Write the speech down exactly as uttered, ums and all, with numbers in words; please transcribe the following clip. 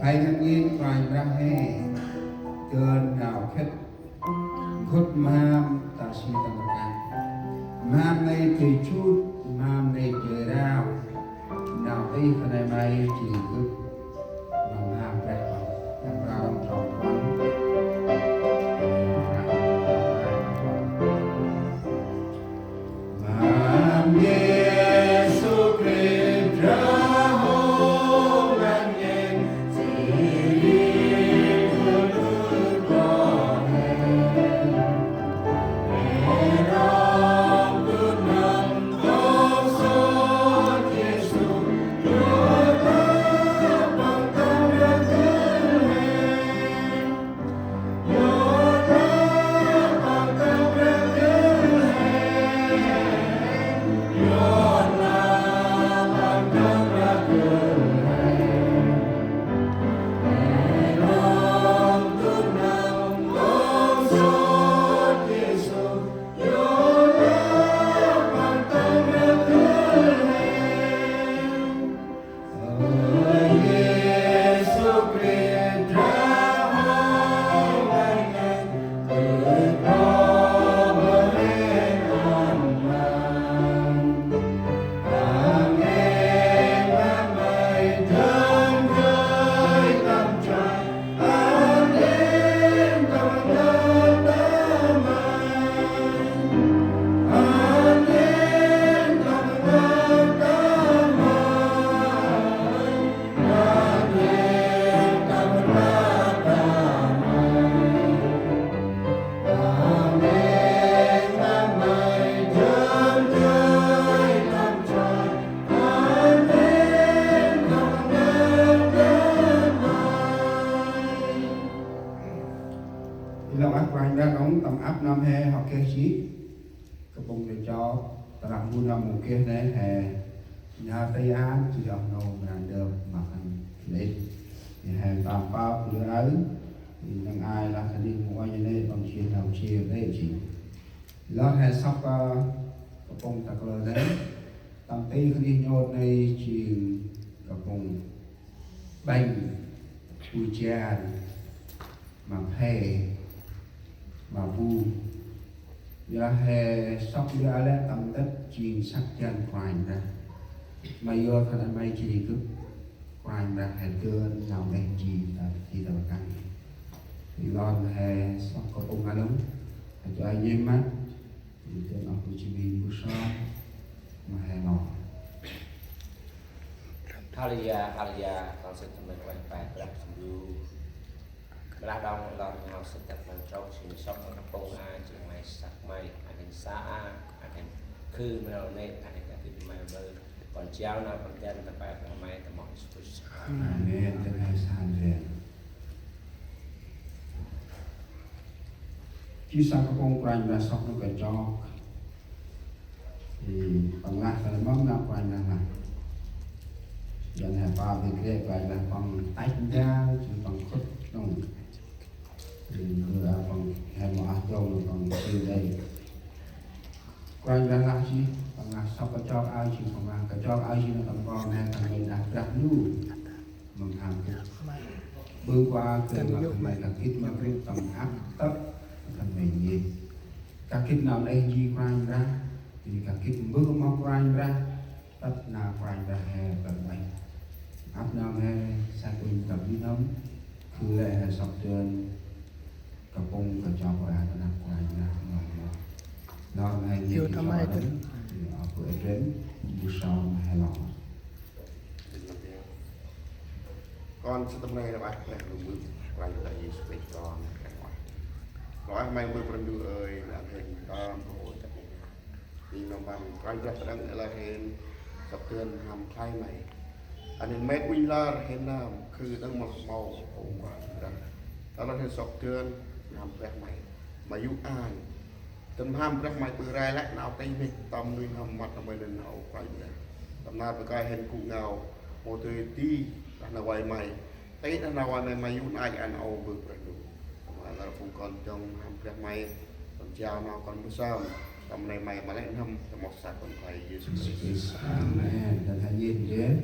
Hay ngăn ngên Kôranh Brah he, dơn nau khât, nkhŭt mham ta si tâm rkăng. Mham nây dơi jut, mham nây dơi rao, nau tih khân ay may jêh ri gâp ma mham Brah Păng. Tâm Brah Păng trong Păng. Mham Yêsu Krist Brah hô ngăn ngên, jêh ri gâp lŭt bơh he. Ê lŏng ah Kôranh Brah đŏng, tâm ăp nơm he hŏ geh jêh, kapŭng ta chok, ta lah mbu nơm mâu geh nê he, nau tih ăn jêh ri oh nô mra ndơp ma khân lĕ. Ê he tâm pap lư aơ, ê nâng ai lah khân ê mâu uănh nê, păng jêh nau jêh lĕ jêh. Lor he sŏk, ơ, kapŭng ta kalơ nê, tâm ti khân ê nhôt nê jêng kapŭng Ƀĕnh, bu jan, ma phe, ma bu. Yor he sŏk yor lĕ tâm tât jêng săk jăn Kôranh Brah. Ma yor khân ay may jêh ri gâp Kôranh Brah he dơn nau neh ji ta, ji ta rkăng. Ê lor he sŏk kapŭng a lŭng, he cho ay nhêt măt. Ê dơn oh bu jêh mi bu sŏk ma he lor. Haleluya, haleluya, kon sĭt tâm nây Kôranh Brah Brah Ndu. Mra đŏng lor nau sĭt tâm nây trong jêng sŏk ma kapŭng a, jêng may săk may, a hên sa a, a hên khư mra nê, a hên a gĭt may mơ. Kon jao nau kon dăn ta Brah may ta mâo Yêsu Krist. Amen. Dâng he sa dăn. Jêh sa kapŭng Kôranh Brah sŏk nơm kachok. Ê, păng lah, păng mâm nau Kôranh Brah lah. Yor he pap ri krê Kôranh Brah păng tăch ndao, jêh păng khŭt nông. Ê, yor păng he mâu ah dŏng păng jêh đei. Kôranh Brah lah jêh, păng lah sŏk kachok aơ jêh, păng lah kachok aơ jêh nơm tâm kon he, tâm nây đah Brah Ndu. Mâm hăn gâp. Ƀư qua kơ ma khân may kah gĭt ma gâp tâm ăp tât khân may nhêt. Kah gĭt nau neh ji Kôranh Brah, jêh ri kah gĭt mbơh ma Kôranh Brah, tât nau Kôranh Brah he tât nây. Ăp nơm he, sa kunh tâm bi nơm, khư lĕ he sŏk dơn, kapŭng kachok a ta năp Kôranh Brah nơm nơm. Lor he nhêt kachok a nơm, ê, oh bu Ê Trên, bu sŏk ma he lor. Kon sĭt tâm nây rŏ ah Brah Ndu, Brah Ndu Yêsu Krist kon Brah Ndu. Rŏ ah may mơ Brah Ndu ơi, lah hên tâm kơ ôi ta. Ê nơm păng Brah Ndu ta đăng ê lah hên sŏk dơn mham khlay may. A hên met uănh lor hên nơm khư đăng mâo mâo ôm Brah Ndu. Ta lah hên sŏk dơn mham Brah may. Ma yô̆ an. Tâm mham Brah may ƀư rai lĕ nau tih mhĭk tâm nuih n'hâm măt nau may lĕ nau Kôranh Brah. Tâm nar bơh kơi hên gŭ ngao mâu dơi ti đah nau vay may. Ti đah nau vay may ma yô̆ nai ăn âu bơh Brah Ndu. Tâm nar phung kon dŏng mham Brah may. Tâm jao nau kon mbơh sơm. Tâm nây may ma lĕ n'hâm tâm mâo sa kon Kôranh Yêsu Krist. Amen. Dâng he nhêt jêh.